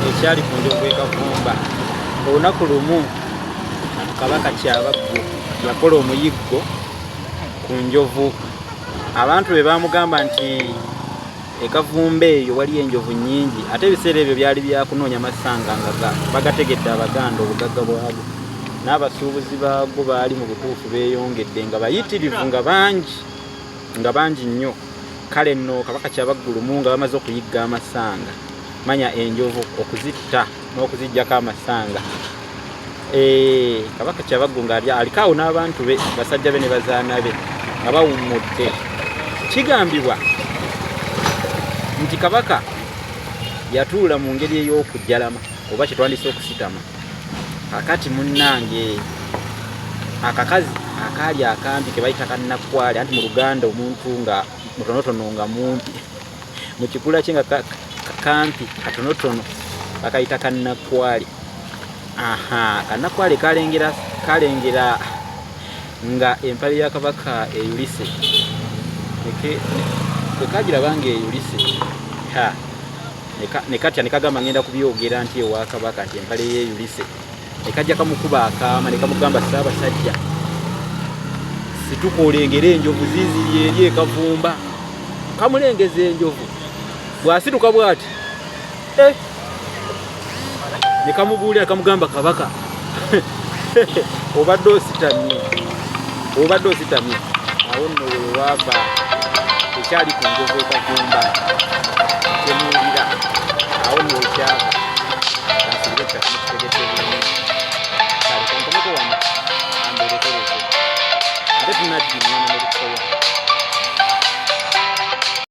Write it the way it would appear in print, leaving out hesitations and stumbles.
Ekyali ku njovu e Kavumba. Olunaku lumu Kabaka Kyabaggu yakola omuyiggo ku njovu. Abantu be baamugamba nti e Kavumba eyo waliyo enjovu nnyingi, ate ebiseera ebyo byali bya kunoonya masanga nga bagategedde Abaganda obugagga bwago n'abasuubuzi baago baali mu butuufu beeyongedde nga bayitirivu nga bangi nga bangi nnyo. Kale nno Kabaka Kyabaggu lumu nga bamaze okuyigga amasanga, manya enjovu okuzitta n'okuziggyako amasanga, eh, Kabaka Kyabaggu ng'ali aliko awo n'abantu be, basajja be ne bazaana be nga bawummudde. Kigambibwa nti Kabaka yatuula mu ngeri ey'okujalama oba kye twandise okusitama. Kakati munnange akakazi akaali akampi ke bayita kannakwale, anti mu Luganda omuntu nga mutonotono nga mumpi mu kikula kye nga kampi katonotono bakayita kannakwale. Aha, kannakwale kalengera kalengera nga empale ya Kabaka eyulise, bwe kagiraba nga eyulise ha ne katya ne kagamba ngenda kubyogera nti ewa Kabaka nti empale yeeyulise, ne kajja kamukuba akaama ne kamugamba Ssaabasajja situka olengere enjovu ziiziri eri ekavumba. Kamulengeza enjovu bw'asituka bw'ati eh! ne kamubuulira kamugamba Kabaka obadde ositamye, obadde ositamye. Awo nno wewaava ekyali ku njovu ekavumba kyemuwulira, awo nno wekyava. Kansubire ettaka mukitegedde bulungi. Kale kankomeko wano ambeerekereze ate tunaddiŋŋana ne lukoya.